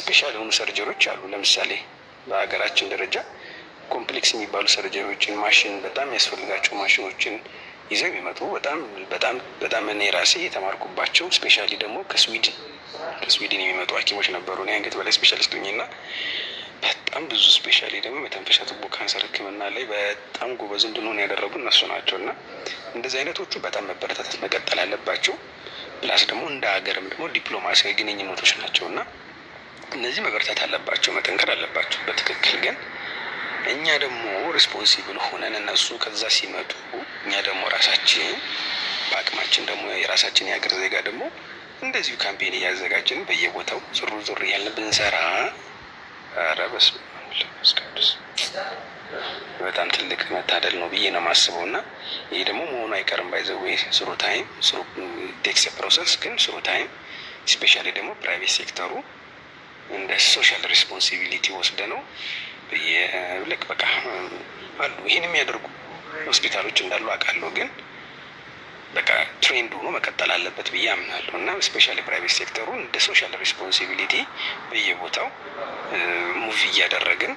Special የሆኑ surgery ዎች አሉ። ለምሳሌ በሀገራችን ደረጃ complex የሚባሉ surgery ዎችን፣ ማሽን በጣም ያስፈልጋቸው ማሽኖችን ይዘው የሚመጡ በጣም በጣም በጣም እኔ ራሴ የተማርኩባቸው፣ specially ደግሞ ከስዊድን የሚመጡ ሐኪሞች ነበሩ። እኔ አንገት በላይ specialist ሆኜ እና በጣም ብዙ፣ specially ደግሞ መተንፈሻ ቱቦ ካንሰር ሕክምና ላይ በጣም ጎበዝ እንድንሆን ያደረጉ እነሱ ናቸው። እና እንደዚህ አይነቶቹ በጣም መበረታታት መቀጠል አለባቸው። Plus ደግሞ እንደ ሀገርም ደግሞ ዲፕሎማሲያዊ ግንኙነቶች ናቸው እና እነዚህ መበርታት አለባቸው፣ መጠንከር አለባቸው በትክክል። ግን እኛ ደግሞ responsible ሆነን እነሱ ከዛ ሲመጡ እኛ ደግሞ ራሳችን በአቅማችን ደግሞ የራሳችን የሀገር ዜጋ ደግሞ እንደዚሁ campaign እያዘጋጀን በየቦታው ዞር ዞር እያልን ብንሰራ፣ ኧረ በስመ አብ ወወልድ ወመንፈስ ቅዱስ፣ በጣም ትልቅ መታደል ነው ብዬ ነው የማስበው። እና ይሄ ደግሞ መሆኑ አይቀርም። By the way, through time, through takes process፣ ግን through time specially ደግሞ private sector ኡ እንደ social responsibility ወስደ ነው ልክ በቃ አሉ፣ ይህን የሚያደርጉ ሆስፒታሎች እንዳሉ አውቃለሁ። ግን በቃ trend ሆኖ መቀጠል አለበት ብዬ አምናለሁ። እና specially private sector ኡ እንደ social responsibility በየቦታው move እያደረግን